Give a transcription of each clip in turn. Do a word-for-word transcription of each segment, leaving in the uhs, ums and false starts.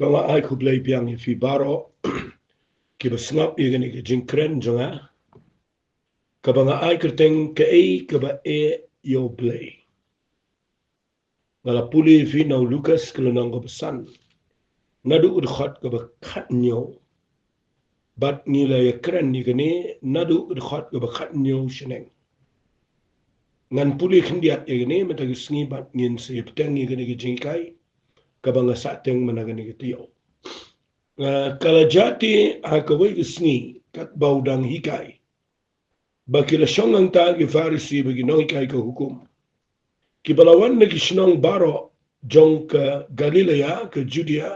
Ba nga ai khublei biang ïa phi baroh kiba sngap ïa kane ka jingkren jong nga, kaba nga ai kyrteng Kaei Kaba Eh ïa U Blei. Nga la pule ïa phi na u Lukas ka lynnong kaba san, naduh u dkhot kaba khathynñiew. Bad ngi la ïakren ïa kane naduh u dkhot kaba khathynñiew shaneng. Ngan pule khyndiat ïa kane mynta ka sngi bad ngin sa ïa bteng ïa kane ka jinghikai kaba nga sah teng mynta kane ka taïew. Ah, ka la jia te ha kawei ka sngi katba u dang hikai, ba ki la shong hangta ki Pharisi bad ki nonghikai ka hukum, kiba la wan na ki shnong baroh jong ka Galilaïa, ka Judia,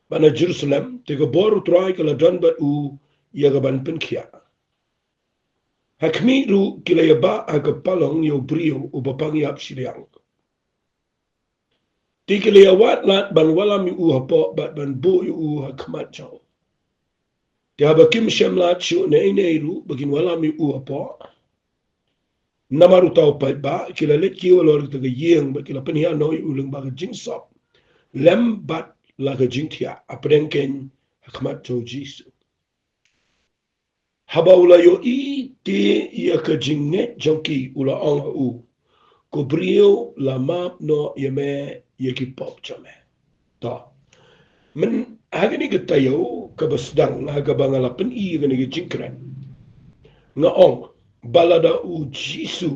bad na Jerusalem, te ka bor U Trai ka la don bad u ïa kaban pynkhiah. Ha khmih ruh ki la ïabah ha ka palong ïa u briew uba pang ïap shiliang. Te ki la ïawad lad ban wallam ïa u hapoh bad ban buh ïa u ha khmat jong u. Te haba kim shem lad shuh na ei na ei ruh ba kin wallam ïa u hapoh, namar uta u paidbah, ki la leit kiew halor kata ka ïing bad ki la pynhiar noh ïa u lyngba ka jingsop lem bad la ka jingthiah, hapdeng keiñ ha khmat jong U Jisu. Haba u la ïohi te ïa ka jingngeit jong ki, u la ong ha u, Ko briew, la map noh ïa me ïa ki pop jong me. To, mynta ha kane ka taïew kaba sdang ha kaba nga la pyni ïa kane ka jingkren, nga ong ba lada U Jisu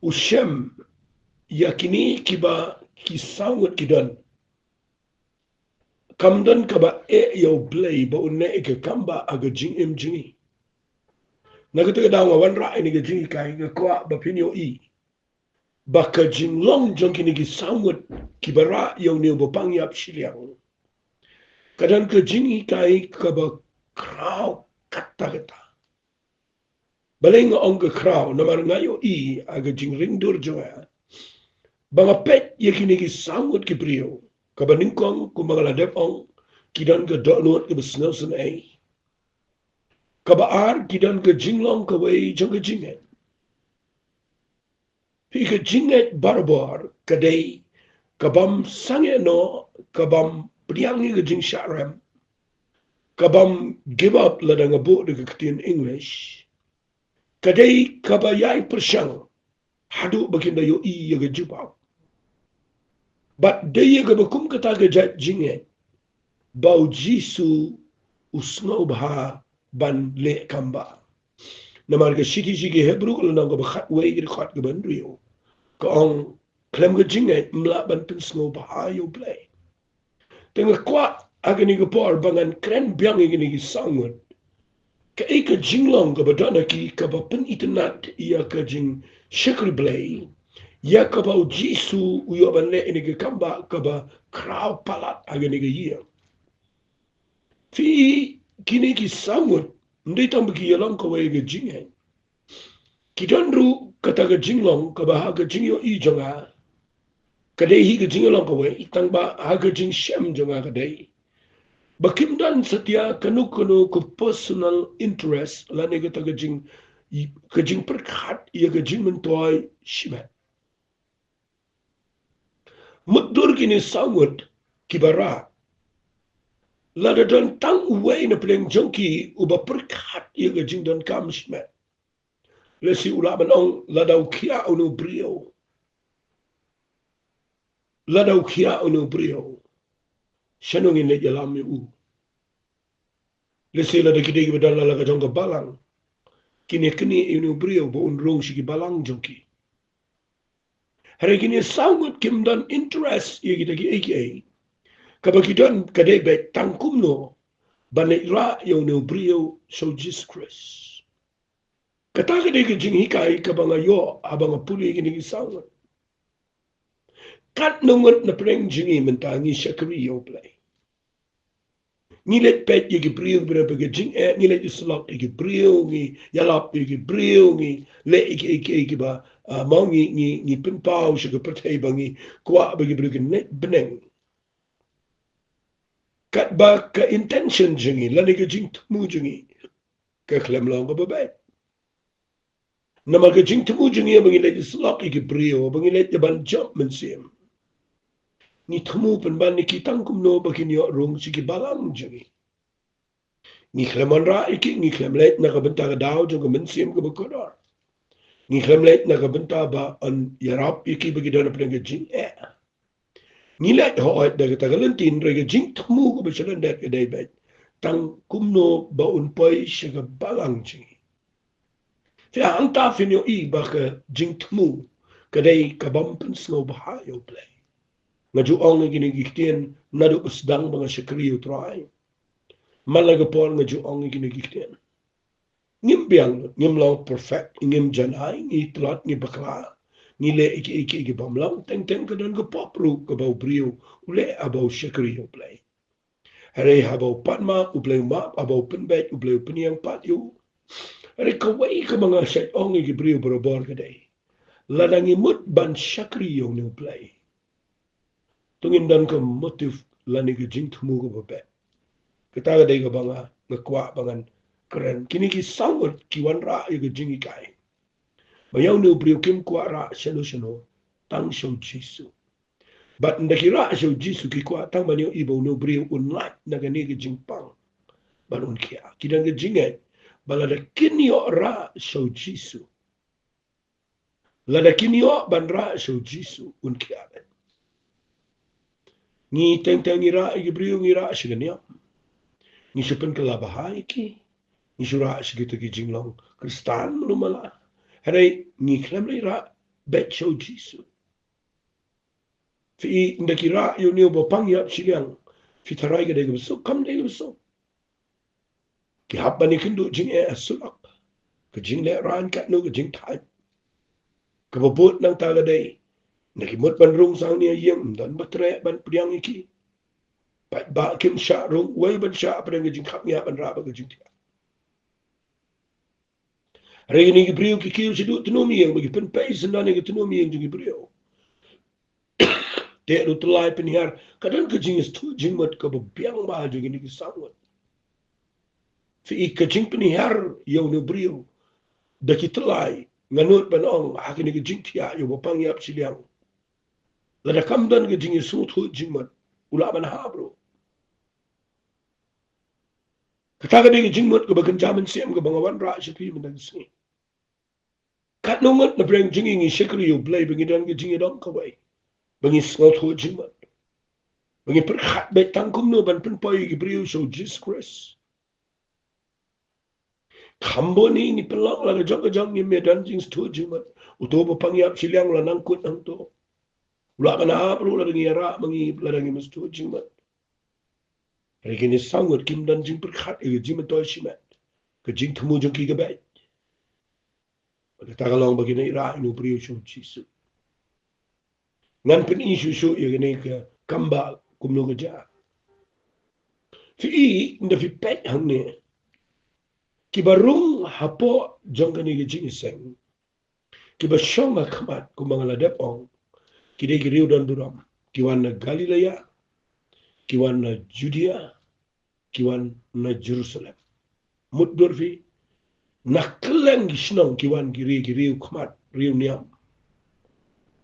u shem ïa kine kiba ki saw ngut ki don, kam don kaba eh ïa U Blei ba un leh ïa ka kam ba ha ka jingim jong ngi. Na kata ka daw nga wanrah ïa kane ka jinghikai, nga kwah ba phin ïohi ba ka jinglong jong kine ki saw ngut kiba rah ïa une uba pang ïap shiliang ka don ka jinghikai kaba khraw katta katta. Balei nga ong ka khraw? Namar nga ïohi ha ka jingringdur jong nga ba nga peit ïa kine ki saw ngut ki briew, kaba nyngkong kumba nga la dep ong, ki don ka dohnud kaba sngewsynei. Kaba ar, ki don ka jinglong kawei jong ka jingngeit. Phi, ka jingngeit barabor ka dei kabym sangeh noh, kabym pdiang ïa ka jingshah rem, kabym give up lada nga buh da ka ktien English. Ka dei kaba ïai pyrshang haduh ba kin da ïohi ïa ka jubab. Bad dei ïa kaba kum kata ka jait jingngeit ba U Jisu u sngewbha ban leh kam ba. Namar ka shithi sha ki Hebru ka lynnong kaba khatwei ka dkhot kaba hynriew ka ong, khlem ka jingngeit ym lah ban pynsngewbha ïa U Blei. Te nga kwah ha kane ka por ba ngan kren biang ïa kine ki saw ngut, kaei ka jinglong kaba don ha ki kaba pynitynnad ïa ka jingshakri Blei, ïa kaba U Jisu u ïoh ban leh ïa kane ka kam ba kaba khraw palat ha kane ka ïing. Phi, kine ki saw ngut ym dei tang ba ki ïalong kawei ka jingngeit. Ki don ruh kata ka jinglong kaba ha ka jingïohi jong nga ka dei hi ka jingïalong kawei, tang ba ha ka jingshem jong nga ka dei ba kim don satia kano kano ka personal interest lane kata ka jing, ka jingpyrkhat ïa ka jingmyntoi shimet. Mutdur kine saw ngut kiba rah, lada don tang uwei na pdeng jong ki uba pyrkhat ïa ka jingdonkam shimet, lehse u lah ban ong, lada u khiah une u briew, lada u khiah une u briew, shano ngin leit ïalam ïa u? Lehse lada ki dei kiba don la la ka jong ka balang, kin ïa knieh ïa une u briew ba un rung sha ki balang jong ki. Hynrei kine saw ngut kim don interest ïa kita kiei kiei. Kaba ki don ka dei beit tang kumno ban leit rah ïa une u briew sha U Jisu Khrist. Kata ka dei ka jinghikai kaba nga ïoh haba nga pule ïa kine ki saw ngut. Katno ngut na pdeng jong ngi mynta ngi shakri ïa U Blei? Ngi leit peit ïa ki briew kiba don bad ka jingeh, ngi leit ïasyllok ïa ki briew, ngi ïalap ïa ki briew, ngi leh ïa ki, ïa ki, ïa kiba, ah, mo ngi, ngi, ngi pynpaw sha ka pyrthei ba ngi kwah ba ki briew kin leit bneng. Katba ka intention jong ngi lane ka jingthmu jong ngi ka khlem long kaba beit. Namar ka jingthmu jong ngi ba ngi leit ïasyllok ïa ki briew, ba ngi leit ïa ban jop mynsiem, Ngi thmu pynban ïa ki tang kumno ba kin ïoh rung sha ki balang jong ngi. Ngi khlem wanrah ïa ki, ngi khlem leit na ka bynta ka daw jong ka mynsiem kaba kordor. Ngi khlem leit na ka bynta ba yn ïarap ïa ki ba ki don hapdeng ka jingeh. Ngi leit hooid da kata ka lynti, hynrei ka jingthmu kaba sha lyndet ka dei beit tang kumno ba un poi sha ka balang jong ngi. Te hangta phin ïohi ba ka jingthmu ka dei ka bym pynsngewbha ïa U Blei. Nga ju ong ïa kine ki ktien naduh ba sdang ba nga shakri ïa U Trai. Man la ka por nga ju ong ïa kine ki ktien. Ngim biang, ngim long perfect, ngim janai, ngi tlot, ngi bakla, ngi leh ïa ki, ïa ki, ïa ki bym long. Teng teng ka don ka pop ruh kaba u briew u leh haba u shakri ïa U Blei. Hynrei haba u pan map, U Blei u map, haba u pynbeit, U Blei u pynïeng pat ïa u. Hynrei kawei kaba nga shait ong ïa ki briew barabor ka dei, lada ngi mut ban shakri ïa une U Blei, to ngin don ka motive lane ka jingthmu kaba beit. Kata ka dei kaba nga, nga kwah ba ngan kren. Kine ki saw ngut ki wanrah ïa ka jinghikai ba ïa une u briew kim kwah rah shano shano, tang sha u Jisu. Bad ynda ki rah sha u Jisu ki kwah tang ban ïohi ba une u briew un lait na kane ka jingpang ban un khia. Ki don ka jingngeit ba lada kin ïoh rah sha u Jisu, lada kin ïoh ban rah sha u Jisu, un khia. Ngi teng teng ngi rah ïa ki briew, ngi rah sha ka niam. Ngi shu pynkylla bha ïa ki. Ngi shu rah sha kita ki jinglong Khristan malu mala. Hynrei ngi khlem leit rah beit sha u Jisu. Phi i, ynda ki rah ïa une uba pang ïap shiliang, phi tharai ka dei kaba suk? Kam dei kaba suk. Ki hap ban ïakynduh jingeh ha surok. Ka jinglehraiñ katno ka jingthait. Kaba bud nangta ka dei, ynda ki mut ban rung sang ïa ïing, ym don ba treh ban pdiang ïa ki. Paidbah kim shah rung, wei ban shah pdiang ka jingkhapngiah ban rah bad ka jingthiah. Hynrei kine ki briew ki kiew shaduh tnum ïing, ba ki pynpei syndon ïa ka tnum ïing jong ki briew. Te ruh tyllai pynhiar, ka don ka jingïasngewthuh jingmut kaba biang bha jong kine ki saw ngut. Phi i, ka jingpynhiar ïa une u briew da ki tyllai, nga nud ban ong, ha kane ka jingthiah ïa uba pang ïap shiliang, lada kam don ka jingïasngewthuh jingmut, u lah ban hap ruh. Kata ka dei ka jingmut kaba kynja mynsiem kaba nga wanrah sha phi mynta ka sngi. Katno ngut na pdeng jong ngi ngi shakri ïa U Blei ba ngi don ka jingïadon kawei, ba ngi sngewthuh jingmut, ba ngi pyrkhat beit tang kumno ban pynpoi ïa ki briew sha u Jisu Khrist. Kham bun hi ngi pynlong la ka jong ka jong, ngim ïadon jingsngewthuh jingmut. Uto uba pang ïap shiliang u la nang kut hangto. U lah ban hap ruh lada ngi ïarah ma ngi, lada ngim sngewthuh jingmut. Hynrei kine saw ngut kim don jingpyrkhat ïa ka jingmyntoi shimet, ka jingthmu jong ki ka beit. Bad kata ka long ba kin ïarah ïa une u briew sha u Jisu. Ngan pyni shuh shuh ïa kane ka kambah kumno ka jia. Phi i, ynda phi peit hangne, kiba rung hapoh jong kane ka jingïaseng, kiba shong ha khmat, kumba nga la dep ong, ki dei ki riew donburom. Ki wan na Galilaia, ki wan na Judia, ki wan na Jerusalem. Mutdur phi, na kylleng ki shnong ki wan ki riew, ki riew khmat, riew niam.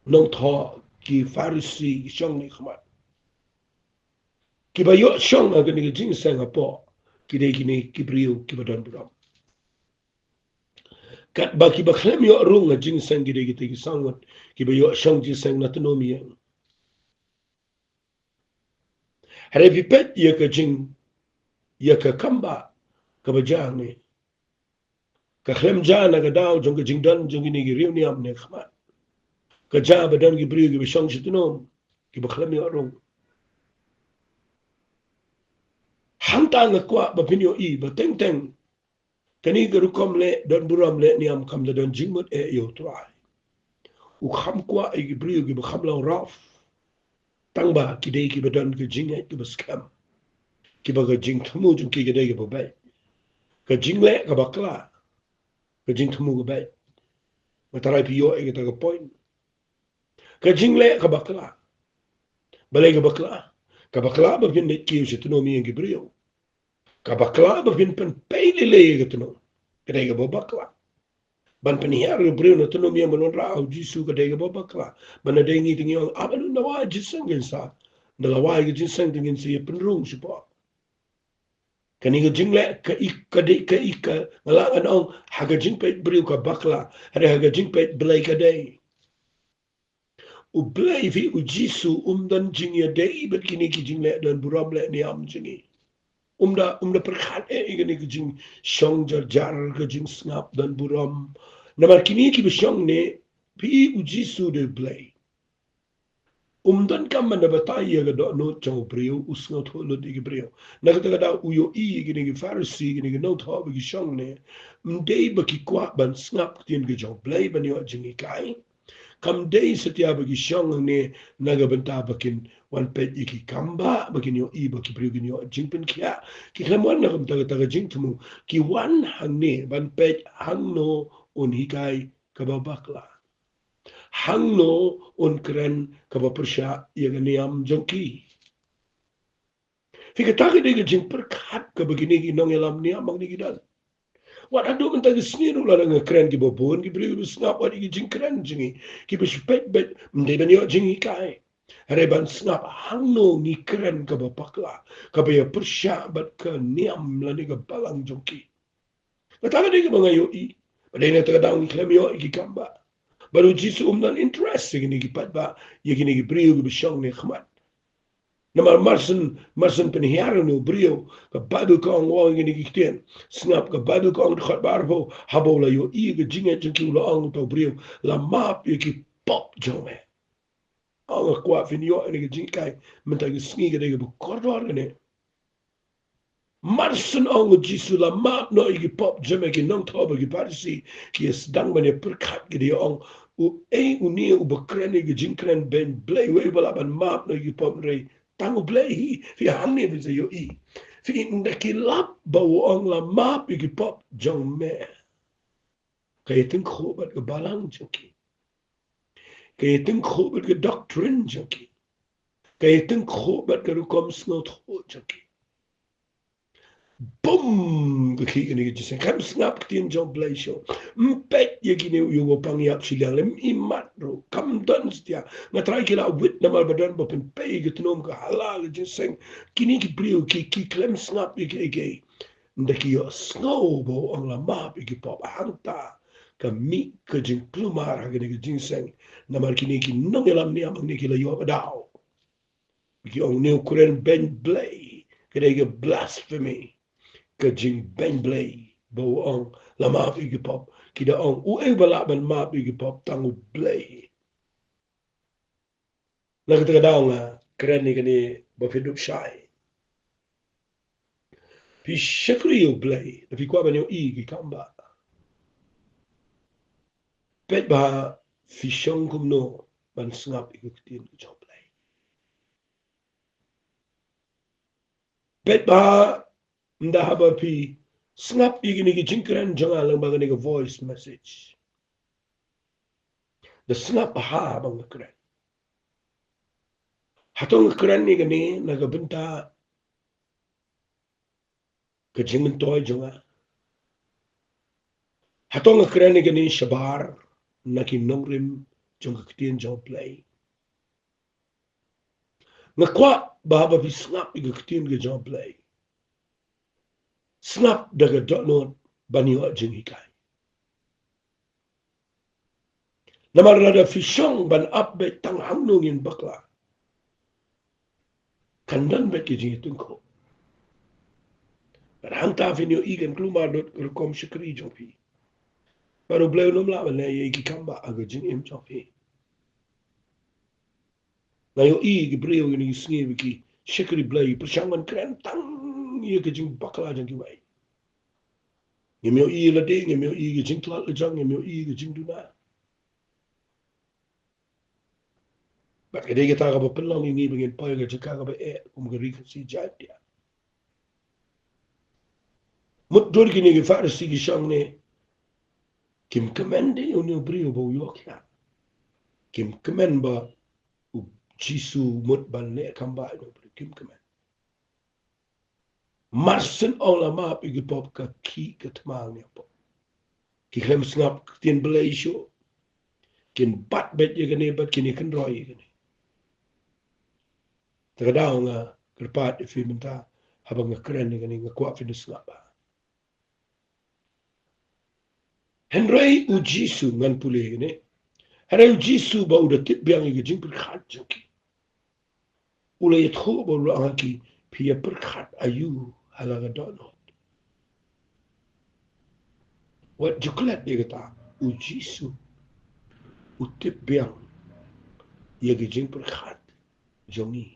Nongthoh ki Pharisi ki shong ne khmat. Kiba ïoh shong ha kane ka jingïaseng hapoh, ki dei kine ki briew kiba donburom. Katba kiba khlem ïoh rung ha jingïaseng ki dei kita ki saw ngut kiba ïoh shong jingïaseng na tnum ïing. Hynrei phi peit ïa ka jing, ïa ka kambah kaba jia hangne, ka khlem jia na ka daw jong ka jingdon jong kine ki riew niam ne khmat. Ka jia ba don ki briew kiba shong sha tnum, kiba khlem ïoh rung. Hangta nga kwah ba phin ïohi ba teng teng kane ka rukom leh donburom leh niam kam da don jingmut eh ïa U Trai. U kham kwah ïa ki briew kiba kham long rough. Tang ba ki dei kiba don ka jingngeit kaba skhem, kiba ka jingthmu jong ki ka dei kaba beit. Ka jingleh kaba kla, ka jingthmu ka beit. Nga tharai phi ïoh ïa kata ka point. Ka jingleh kaba kla. Balei kaba kla? Kaba kla ba phin leit kiew sha tnum ïing ki briew. Kaba kla ba phin pynpei lei lei ïa ka tnum, ka dei kaba bakla. Ban pynhiar ïa u briew na tnum ïing ban wanrah ha u Jisu, ka dei kaba bakla. Ban ïadei ngi te ngi ong, ah, ban wanrah ha Jisu ngin sa. Da la wai ka jingseng te ngin sa ïa pynrung shapoh. Kane ka jingleh ka i, ka dei ka i ka, nga lah ngan ong, ha ka jingpeit briew ka bakla, hynrei ha ka jingpeit Blei ka dei. U Blei, phi, U Jisu um don jingïadei bad kine ki jingleh don burom leh niam jong ngi. Um da, um da pyrkhat eh ïa kane ka jingshong jar jar, ka jingsngap don burom. Namar kine kiba shong ne, phi, U Jisu u dei U Blei. Um donkam ban da batai ïa ka dohnud jong u briew, u sngewthuh lut ïa ki briew. Na kata ka daw u ïohi ïa kine ki Pharisi, kine ki nongthoh ba ki shong ne, ym dei ba ki kwah ban sngap ktien ka jong U Blei ban ïoh jinghikai. Kam dei satia ba ki shong hangne na ka bynta ba kin wan peit ïa ki kambah, ba kin ïohi ba ki briew kin ïoh jingpynkhiah. Ki khlem wan na ka bynta kata ka jingthmu, ki wan hangne ban peit hangno un hikai kaba bakla, hangno un kren kaba pyrshah ïa ka niam jong ki. Phi, kata ka dei ka jingpyrkhat kaba kine ki nongïalam niam hangne ki don. Wat haduh mynta ka sngi ruh lada nga kren kiba bun, ki briew kiba sngap wat ïa ki jingkren jong ngi, kiba shu peit beit, ym dei ban ïoh jinghikai, hynrei ban sngap hangno ngi kren kaba bakla, kaba ïa pyrshah bad ka niam lane ka balang jong ki. Kata ka dei kaba nga ïohi. Ba dei na kata ka daw ngi khlem ïoh ïa ki kambah. Bad U Jisu um don interest ïa kine ki paidbah, ïa kine ki briew kiba shong ne khmat. Namar mar shen, mar shen pynhiar ïa une u briew, ka Baibl ka ong, ong ïa kine ki ktien. Sngap, ka Baibl ka ong, dkhot ba arphew, haba u la ïohi ïa ka jingngeit jong ki, u la ong ïa uta u briew, la map ïa ki pop jong me. Nga kwah phin ïoh ïa kane ka jinghikai mynta ka sngi, ka dei kaba kordor kane. Mar shen ong U Jisu, la map noh ïa ki pop jong me, ki nongthoh bad ki Pharisi ki ïa sdang ban ïa pyrkhat, ki da ïa ong, uei une uba kren ïa ka jingkren beiñ Blei, uei uba lah ban map noh ïa ki pop, hynrei tang U Blei hi. Phi, hangne phin sa ïohi. Phi, ynda ki lap ba u ong la map ïa ki pop jong me, ka ïa tyngkhuh bad ka balang jong ki. Ka ïa tyngkhuh bad ka doctrine jong ki. Ka ïa tyngkhuh bad ka rukom sngewthuh jong ki. Bum! Ka khih kane ka jingïaseng. Khlem sngap ktien jong U Blei shuh. Ym peit ïa kine, ïa u ba pang ïap shiliang, lem imat ruh. Kam don satia. Nga trai ki la wit namar ba don ba pynpei ka tnum, ka hala, ka jingïaseng. Kine ki briew ki, ki khlem sngap ïa kiei kiei. Ynda ki ïohsngew ba u ong la map ïa ki pop, hangta ka mih ka jingkulmar ha kane ka jingïaseng. Namar kine ki nongïalam niam hangne ki la ïoh ba daw. Ki ong une u kren beiñ Blei, ka dei ka blasphemy. Ka jingbeiñ Blei ba u ong la map ïa ki pop. Ki da ong uei ba lah ban map ïa ki pop, tang U Blei. Na kata ka daw nga kren ïa kane ba phin dup shai. Phi shakri ïa U Blei, da phi kwah ban ïohi ki kambah. Peit bha phi shong kumno ban sngap ïa ka ktien ka jong U Blei. Peit bha ynda haba phi sngap ïa kine ki jingkren jong nga lyngba kane ka voice message. Da sngap bha ba nga kren. Hato nga kren ïa kane na ka bynta ka jingmyntoi jong nga? Hato nga kren ïa kane shabar na ki nongrim jong ka ktien jong U Blei? Nga kwah ba haba phi sngap ïa ka ktien ka jong U Blei, sngap da ka dohnud ban ïoh jinghikai. Namar lada phi shong ban ap beit tang hangno ngin bakla, kan don beit ka jingïatyngkhuh. Bad hangta phin ïohi kan kulmar lut ka rukom shakri jong phi. Bad U Blei un ym lah ban leh ïa ki kambah ha ka jingim jong phi. Nga ïohi ki briew kine ki sngi ba ki shakri Blei, pyrshang ban kren tang ïa ka jingbakla jong kiwei. Ngim ïohi lade, ngim ïohi ka jingtlot lajong, ngim ïohi ka jingduna. Bad ka dei kata kaba pynlong ïa ngi ba ngin poi ha ka jaka kaba eh kum ka Ri Khasi Jaintia. Mutdur kine ki Pharisi ki shong ne, kim kmen de ïa une u briew ba u ïoh khiah. Kim kmen ba U Jisu u mut ban leh kambah ïa une u briew, kim kmen. Mar shen ong la map ïa ki pop, ka khih ka thma ïa pop. Ki khlem sngap ktien Blei shuh. Kin bat beit ïa kane bad kin ïa kynroi ïa kane. Te ka daw nga kyrpad ïa phi mynta, haba nga kren ïa kane nga kwah phin sngap bha. Hynrei u Jisu, ngan pule ïa kane. Hynrei u Jisu ba u da tip biang ïa ka jingpyrkhat jong ki, u la ïathuh bad u la ong ha ki, phi ïa pyrkhat aïu ha la ka dohnud? Wat ju klet ïa kata, u Jisu u tip biang ïa ka jingpyrkhat jong ngi.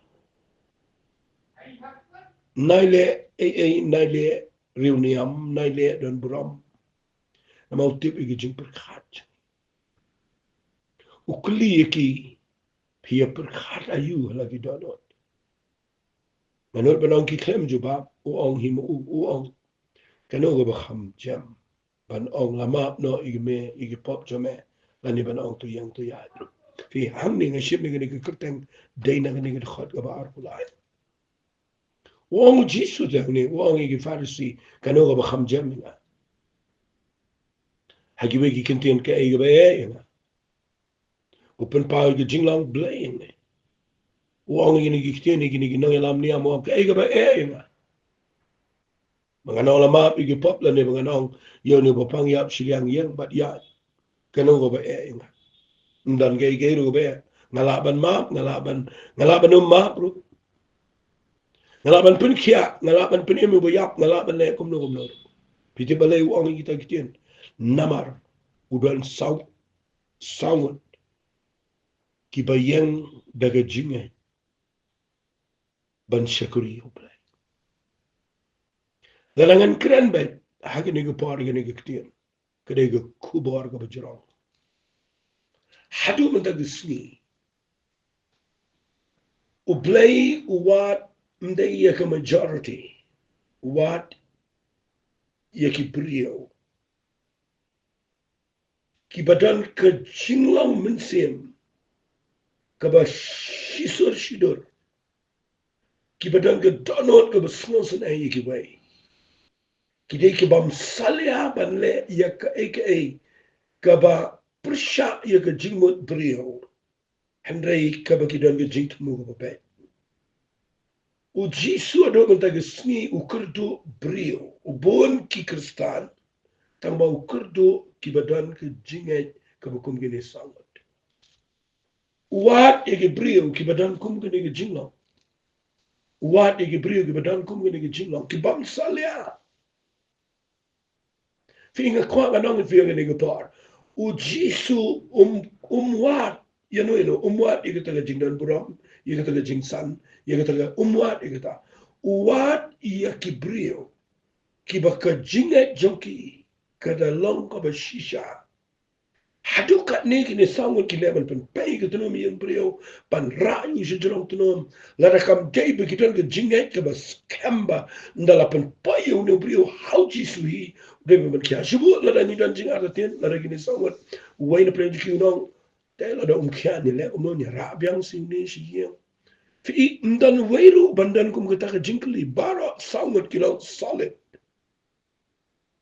Nai leh ei ei, nai leh riewniam, nai leh don burom. Namar u tip ïa ka jingpyrkhat. U kylli ïa ki, phi ïa pyrkhat aïu ha la ki dohnud? Nga nud ban ong ki khlem jubab, u ong hi ma u, u ong, kano kaba kham jem, ban ong la map noh ïa ki me, ïa ki pop jong me, lane ban ong to ïeng to ïaid? Phi, hangne nga shim ïa kane ka kyrteng, dei na kane ka dkhot kaba arphew lai. U ong u Jisu te hangne, u ong ïa ki Pharisi, kano kaba kham jem ïa nga? Ha kiwei ki ktien, kaei kaba eh ïa nga? U pynpaw ïa ka jinglong Blei ïa nga. U ong ïa kine ki ktien ïa kine ki nongïalam niam, u ong kaei kaba eh ïa nga? Ba ngan ong la map ïa ki pop lane ba ngan ong ïa une uba pang ïap shiliang ïeng bad ïaid? Kano kaba eh ïa nga? Ym don kaei kaei ruh kaba eh. Nga lah ban map, nga lah ban, nga lah ban ym map ruh. Nga lah ban pynkhiah, nga lah ban pynim ïa uba ïap, nga lah ban leh kumno kumno ruh. Phi tip balei u ong ïa kita ki ktien? Namar u don saw, saw ngut kiba ïeng da ka jingngeit ban shakri ïa U Blei. Lada ngan kren beit ha kane ka por, kane ka ktien, ka dei ka khubor kaba jrong. Haduh mynta ka sngi, U Blei u wad ym dei ïa ka majority, u wad ïa ki briew kiba don ka jinglong mynsiem kaba shisur shidur, kiba don ka dohnud kaba sngewsynei ïa kiwei. Ki dei kibym salia ban leh ïa kaei kaei kaba pyrshah ïa ka jingmut briew, hynrei kaba ki don ka jingthmu kaba beit. U Jisu haduh mynta ka sngi u kyrduh briew, u bun ki Khristan, tangba u kyrduh kiba don ka jingngeit kaba kum kine saw ngut. U wad ïa ki briew kiba don kum kine ki jinglong. U wad ïa ki briew kiba don kum kine ki jinglong, kibym salia. Phi, nga kwah ban ong ïa phi ha kane ka por, u Jisu um, um wad ïano ïano, um wad ïa kata ka jingdon burom, ïa kata ka jingsan, ïa kata ka, um wad ïa kata. U wad ïa ki briew kiba ka jingngeit jong ki ka da long kaba shisha. Haduh katne kine saw ngut ki leh ban pynpei ka tnum ïa u briew, ban rah ïa u sha jrong tnum. Lada kam dei ba ki don ka jingngeit kaba skhem ba ynda la pynpoi ïa une u briew ha u Jisu hi, u dei ban pynkhiah. Shu buh lada ngi don jingartatien, lada kine saw ngut, uwei na pdeng jong ki un ong, te lada um khiah ngi leh kumno, ngi rah biang sha une sha ïing. Phi, ym don uwei ruh ban don kum kata ka jingkylli, baroh saw ngut ki long solid.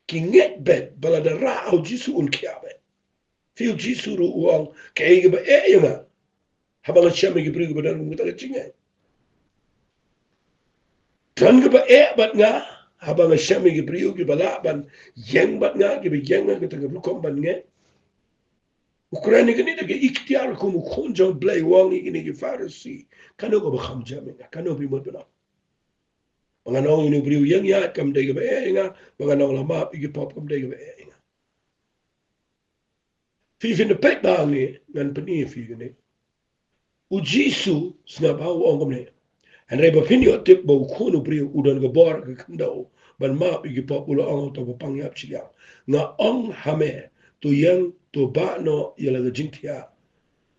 Ki ngeit beit ba lada rah ha u Jisu un khiah beit. Phi, u Jisu ruh u ong, kaei kaba eh ïa nga haba nga shem ïa ki briew kiba don kum kata ka jingngeit? Don kaba eh bad nga haba nga shem ïa ki briew kiba lah ban ïeng bad nga, kiba ïeng ha kata ka rukom ban ngeit? U kren ïa kane da ka iktiar kum u khun jong U Blei, u ong ïa kine ki Pharisi, kano kaba kham jem ïa nga, kano phi mut ban ong? Ba ngan ong ïa une u briew ïeng ïaid kam dei kaba eh ïa nga, ba ngan ong la map ïa ki pop kam dei kaba eh ïa nga? Phi, phin da peit ba hangne ngan pyni ïa phi kane. U Jisu, sngap ha, u ong kumne. Hynrei ba phin ïoh tip ba u Khun u Briew u don ka bor ka khyndew ban map ïa ki pop, u la ong ha uta uba pang ïap shiliang, nga ong ha me, to ïeng, to bah noh ïa la ka jingthiah,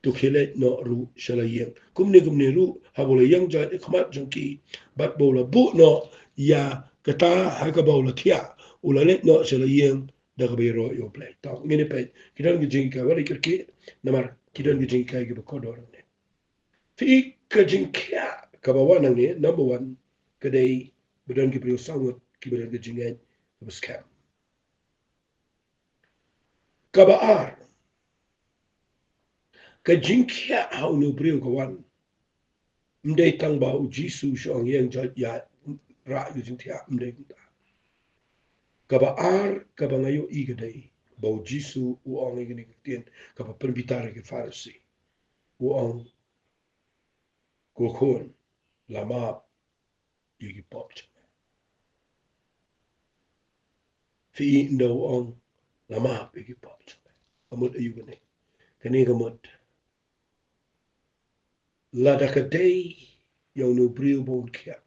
to khie leit noh ruh sha la ïing. Kumne kumne ruh, haba u la ïeng jait ha khmat jong ki bad ba u la buh noh ïa kata ha kaba u la thiah, u la leit noh sha la ïing da kaba ïaroh ïa U Blei. To ngin ïa peit, ki don ki jinghikai, wat ïa kyrkieh, namar ki don ki jinghikai kiba kordor hangne. Phi, ka jingkhiah kaba wan hangne, number one, ka dei ba don ki briew saw ngut kiba don ka jingngeit kaba skhem. Kaba ar, ka jingkhiah ha une u briew ka wan Ym dei tang ba u Jisu u shu ong ïeng joit ïaid rah ïa ka jingthiah, ym dei kumta. Kaba ar kaba nga ïohi ka dei ba u Jisu u ong ïa kane ka ktien kaba pynbitar ïa ki Pharisi. U ong, ko khun, la map ïa ki pop jong me. Phi i ynda u ong la map ïa ki pop jong me? Ka mut aïu kane? Kane ka mut lada ka dei ïa une u briew ba un khiah,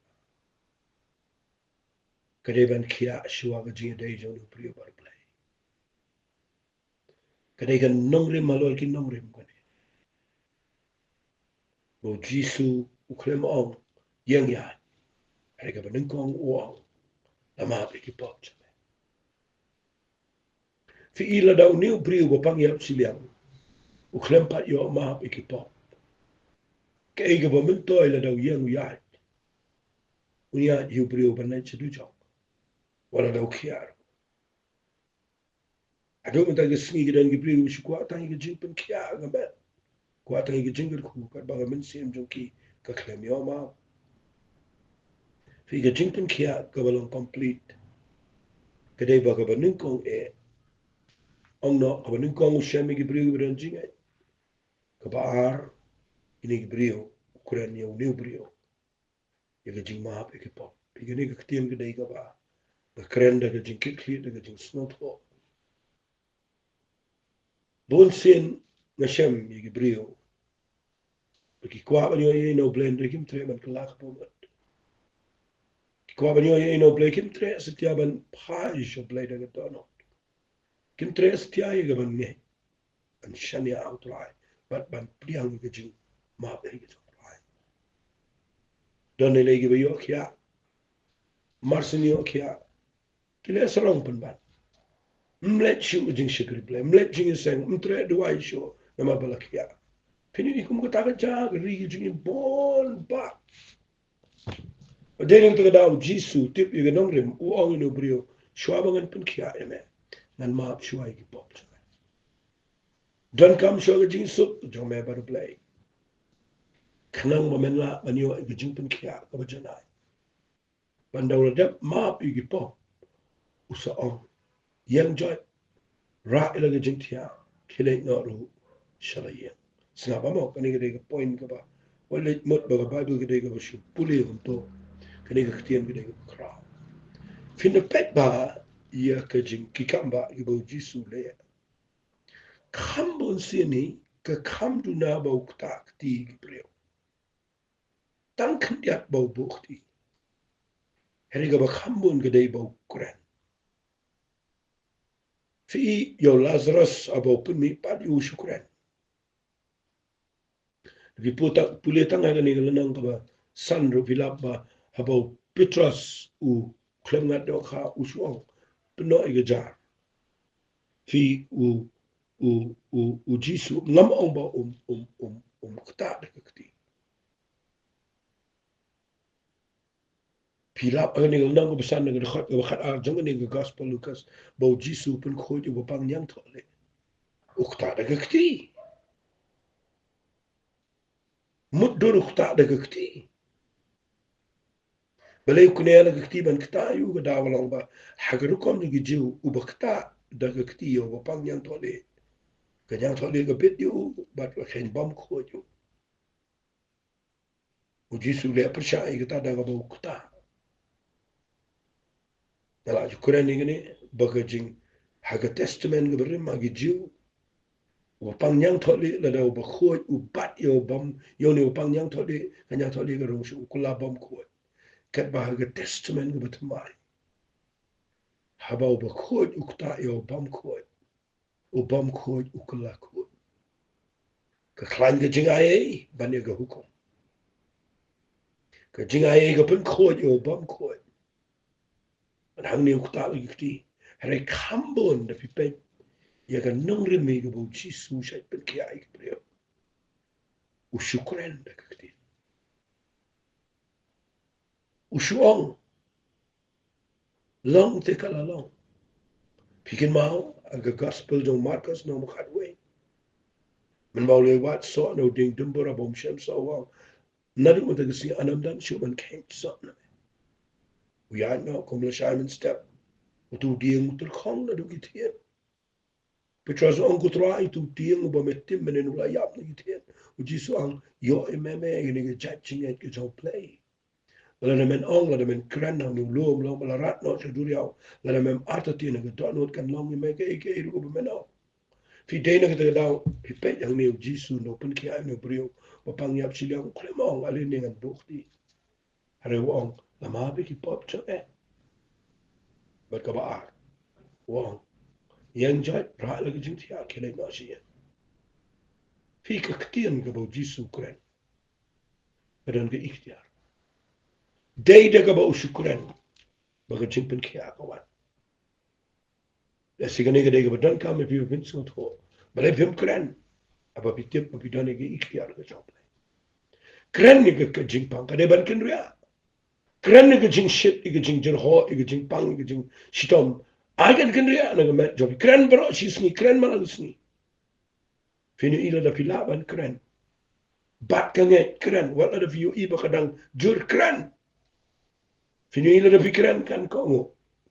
ka dei ban khiah shuwa ka jingïadei jong une u briew bad U Blei. Ka dei ka nongrim halor ki nongrim kane. Ba u Jisu u khlem ong ïeng ïaid, hynrei kaba nyngkong u ong la map ïa ki pop jong me. Phi i lada une u briew ba pang ïap shiliang u khlem pat ïoh map ïa ki pop, kaei kaba myntoi lada u ïeng u ïaid? Un ïaid hi u briew ban leit sha dujok, wat lada u khiah. Haduh mynta ka sngi ki don ki briew ki shu kwah tang ïa ka jingpynkhiah ka met, kwah tang ïa ka jingkyrkhu, katba ka mynsiem jong ki ka khlem ïoh map. Phi, ka jingpynkhiah kaba long complete ka dei ba kaba nyngkong eh, ong noh, kaba nyngkong u shem ïa ki briew kiba don jingngeit. Kaba ar, ine ki briew, u kren ïa une u briew ïa ka jingmap ïa ki pop. Phi, kane ka ktien ka dei kaba nga kren da ka jingkitkhlieh, da ka jingsngewthuh. Bun sien nga shem ïa ki briew ba ki kwah ban ïoh ïa ine U Blei hynrei kim treh ban kylla ka bamut. Ki kwah ban ïoh ïa ine U Blei, kim treh satia ban phai sha U Blei da ka dohnud. Kim treh satia ïa ka ban ngeit, ban shaniah ha U Trai bad ban pdiang ïa ka jingmap ïa ka jong U Trai. Don lei lei kiba ïoh khiah, mar sien ïoh khiah, ki leh sarong pynban. Ym leit shuh ka jingshakri Blei, ym leit jingïaseng, ym treh duwai shuh namar ba la khiah. Phin ïohi kum kata ka jaka ri ka jingim bun bha. Dei na kata ka daw u Jisu u tip ïa ka nongrim, u ong ïa une u briew, shuwa ba ngan pynkhiah ïa me, ngan map shuwa ïa ki pop jong me. Donkam shuwa ka jingsuk jong me bad U Blei, khnang ba men lah ban ïoh ïa ka jingpynkhiah kaba janai. Ban da u la dep map ïa ki pop, u sa ong, ïeng joit, rah ïa la ka jingthiah, khie leit noh ruh sha la ïing. Sngap mo, kane ka dei ka point kaba, wat leit mut ba ka Baibl ka dei kaba shu pule kumto. Kane ka ktien ka dei kaba khraw. Phin da peit ba ïa ka jing, ki kam ba kiba u Jisu u leh. Kham bun sien hi ka kham duna ba u ktah kti ki briew. Tang khyndiat ba u buh kti. Hynrei kaba kham bun ka dei ba u kren. Phi i ïa u Lazarus haba u pynmih pat ïa u shu kren. Phi pule tang, pule tang ha kane ka lynnong kaba san ruh phi lap ba haba u Petros u khlem ngat dohkha u shu ong, pynnoh ïa ka jar. Phi, u, u, u, u Jisu ngam ong ba um, um, um, um ktah da ka kti. Phi lap ha kane ka lynnong kaba san, na ka dkhot kaba khat ar jong kane ka Gospel Lukas, ba u Jisu u pynkhuid ïa u bapang ñiangthohlieh. U ktah da ka kti. Mut dur u ktah da ka kti. Balei u kñia da ka kti ban ktah ïa u? Ka daw ka long ba ha ka rukom jong ki Jiw, uba ktah da ka kti ïa u bapang ñiangthohlieh, ka ñiangthohlieh ka bit ïa u bad ka kheiñ bymkhuid ïa u. U Jisu u leh pyrshah ïa kata da kaba u ktah. Nga la ju kren ïa kane ba ka jing, ha ka Testament kaba rim ha ki Jiw, u bapang ñiangthohlieh lada uba khuid u bat ïa u bym, ïa une u bapang ñiangthohlieh, ka ñiangthohlieh ka rung shuh, u kylla bymkhuid. Katba ha ka Testament kaba thymmai, haba uba khuid u ktah ïa u bymkhuid, u bymkhuid u kylla khuid. Ka khlaiñ ka jingai ei ban ïa ka hukum. Ka jingai ei ka pynkhuid ïa u bymkhuid. Bad hangne u ktah da ka kti. Hynrei kham bun, da phi peit ïa ka nongrim hi kaba u Jisu u shait pynkhiah ïa ki briew, u shu kren da ka kti. U shu ong, long te ka la long. Phi kynmaw ha ka Gospel jong u Markos lynnong ba khatwei, mynba u la wad soh na u dieng dumbur haba um shym soh, u ong, Naduh mynta ka sngi, ynnym dang shuh ban kheiñ shuh na me. U ïaid noh kum lashai mynstep. Utu u dieng u tyrkhong naduh ki ktien. Petros u ong, ko Trai, utu u dieng uba me tim mynhynnin u la ïap na ki ktien. U Jisu u ong, ïoh ïa me me ïa kane ka jait jingngeit ka jong U Blei. Lada men ong, lada men kren hangne u lum, long ba la rat noh sha duriaw. Lada mem artatien, ha ka dohnud kan long ïa me kaei kaei ruh ba men ong. Phi dei na kata ka daw, phi peit hangne u Jisu, u nongpynkhiah, u briew ba pang ïap shiliang, u khlem ong, ale ne ngan buh kti. Hynrei u ong, la map ïa ki pop jong me. Bad kaba ar, u ong, ïeng joit, rah la ka jingthiah, khie leit noh sha ïing. Phi, ka ktien kaba u Jisu u kren, ka don ka iktiar. Dei da kaba u shu kren ba ka jingpynkhiah ka wan. Lehse kane ka dei kaba donkam ïa phi ban pynsngewthuh. Balei phim kren? Haba phi tip ba phi don ïa ka iktiar ka jong U Blei. Kren ïa ka, ka jingpang, ka dei ban kynriah. Kren ïa ka jingshit, ïa ka jingjyrhoh, ïa ka jingpang, ïa ka jingshitom. Ai kan kynriah na ka met jong phi. Kren baroh shi sngi, kren man la ka sngi. Phin ïohi lada phi lah ban kren. Bad ka ngeit, kren. Wat lada phi ïohi ba ka dang jur, kren. Phin ïohi lada phi kren kan kohnguh.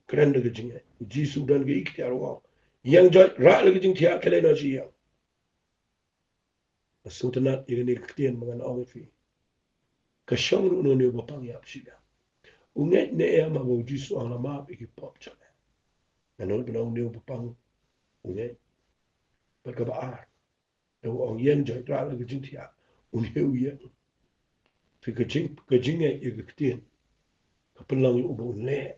Kren da ka jingngeit. U Jisu u don ka iktiar, u ong, ïeng joit, rah la ka jingthiah, khie leit noh sha ïing. Nga sngewtynnat ïa kane ka ktien ba ngan ong ïa phi. Ka shong ruh na une uba pang ïap shiliang. U ngeit ne em haba u Jisu u ong, la map ïa ki pop jong me? Nga nud ban ong, une uba pang u ngeit. Bad kaba ar, u ong, ïeng joit, rah la ka jingthiah, une u ïeng. Phi, ka jing, ka jingngeit ïa ka ktien ka pynlong ïa u ba un leh.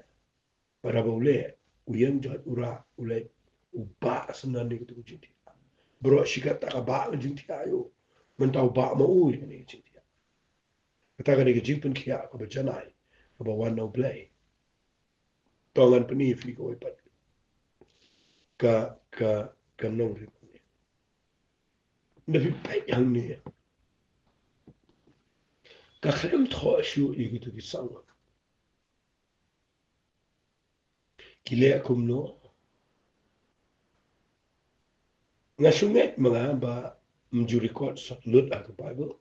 Bad haba u leh, u ïeng joit, u rah, u leit, u bah synran ïa kata ka jingthiah. Baroh shi katta ka bah ka jingthiah ïa u. Mynta u bah ma u ïa kane ka jingthiah. Kata ka dei ka jingpynkhiah kaba janai, kaba wan na U Blei. To ngan pyni ïa phi kawei pat ka, ka, ka nongrim. Ynda phi peit hangne, ka khlem thoh shuh ïa kito ki saw ngut. Ki leh kumno? Nga shu ngeit ma nga ba ym ju record shuh lut ha ka Baibl.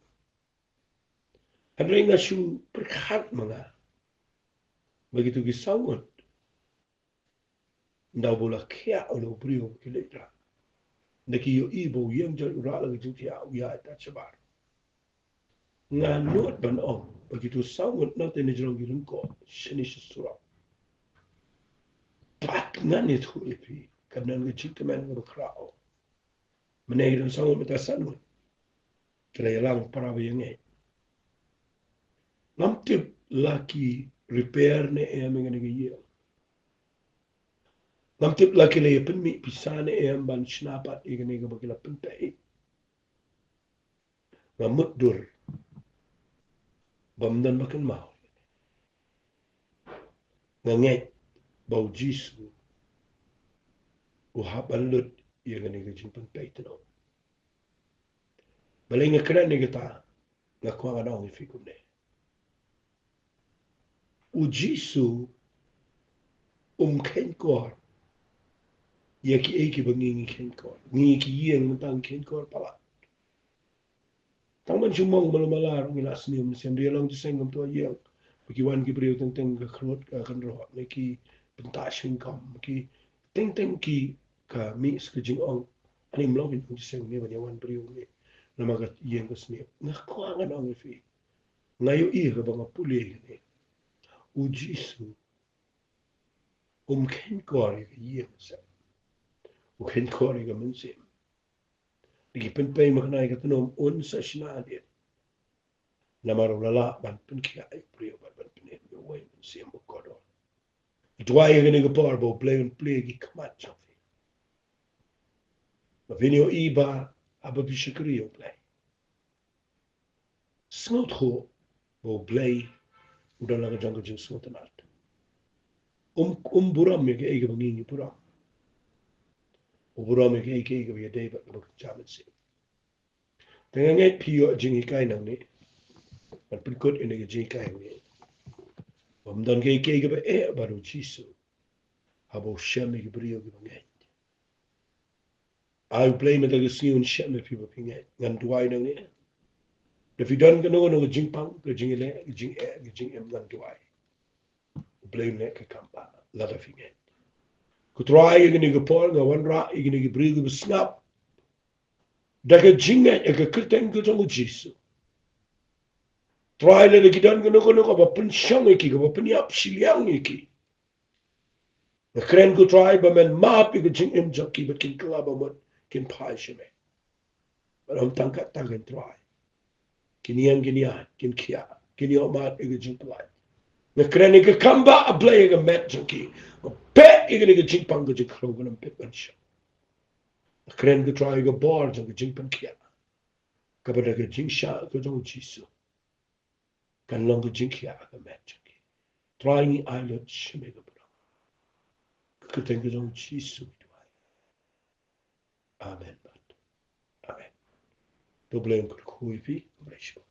Hynrei nga shu pyrkhat ma nga ba kito ki saw ngut, ynda u la khiah u la u briew, ki leit rah. Ynda ki ïohi ba u ïeng joit, u rah la ka jingthiah, u ïaid tad shabar. Nga nud ban ong ba kito saw ngut na te ne jrong ki lyngkot shane sha surok. Pat ngan ïathuh ïa phi, ka don ka jingkmen kaba khraw. Mynne ki don saw ngut, mynta san ngut ki la ïalang para ba ïeng. Ngam tip la ki repair ne em ïa kane ka ïing. Ngam tip la ki la ïa pynmih pisa ne em ban shna pat ïa kane kaba ki la pynpei. Nga mutdur ba ym don ba kynmaw. Nga ngeit ba u Jisu u hap ban lut ïa kane ka jingpynpei tnum. Balei nga kren ïa kata? Nga kwah ngan ong ïa phi kumne. U Jisu um kheiñ kor ïa kiei kiba ngi ngi kheiñ kor. Ngi ki ïeng mynta ngi kheiñ kor palat. Tang ban shu mong malu mala ruh ngi la sniew mynsiem, ïa long jingïaseng kumta ïeng. Ba ki wan ki briew teng teng ka khlot ka kynroh, ne ki bynta shongkam, ki teng teng ki ka mih ka jingong. Ani mlong ki jingïaseng ne ban ïa wan briew ne. Namar ka ïeng ka sniew. Nga kwah ngan ong ïa phi. Nga ïohi kaba nga pule ïa kane. U Jisu um kheiñ kor ïa ka ïing seh. U kheiñ kor ïa ka mynsiem. Ki pynpei makna ïa ka tnum un sa shna hadien. Namar u la lah ban pynkhiah ïa u briew bad ban pynim ïa uwei u mynsiem bakordor. Duwai ïa kane ka por ba U Blei un plie ki khmat jong phi. Ba phin ïohi ba haba phi shakri ïa U Blei, sngewthuh ba U Blei u don la ka jong ka jingsngewtynnat. Um, um burom ïa kaei kaba ngi ngi burom. U burom ïa kaei kaei kaba ïadei bad kaba kynja mynsiem. Te nga ngeit phi ïoh jinghikai nangne. Ban pynkut ïa kane ka jinghikai nangne. Ba ym don kaei kaei kaba eh bad U Jisu haba u shem ïa ki briew kiba ngeit. Ai U Blei mynta ka sngi un shem ïa phi ba phi ngeit. Ngan duwai nangne. Da phi don kano kano ka jingpang, ka jingeh, ka jingeh, ka jingim, ngan duwai. U Blei un leh ka kam ba lada phi ngeit. Ko Trai, ïa kane ka por nga wanrah ïa kine ki briew kiba sngap da ka jingngeit ïa ka kyrteng ka jong u Jisu. Trai, lada ki don kano kano kaba pynshong ïa ki, kaba pynïap shiliang ïa ki, nga kren ko Trai ba men map ïa ka jingim jong ki, bad kin kylla ba mut kin phai sha me. Bad ym tang katta, ko Trai, kin ïeng, kin ïaid, kin khiah, kin ïoh mad ïa ka jingpyllait. Nga kren ïa ka kam ba, A Blei, ïa ka met jong ki. Nga peit ïa kane ka jingpang ka jingkhrew, kan ym peit ban shong. Nga kren ko Trai ïa ka bor jong ka jingpynkhiah, kaba da ka jingshah ka jong u Jisu kan long ka jingkhiah ha ka met jong ki. Trai, ngi ai lut sha me ka bor. Ka kyrteng ka jong u Jisu ngi duwai. Amen bad amen. To U Blei un kyrkhu ïa phi. Khublei shibun.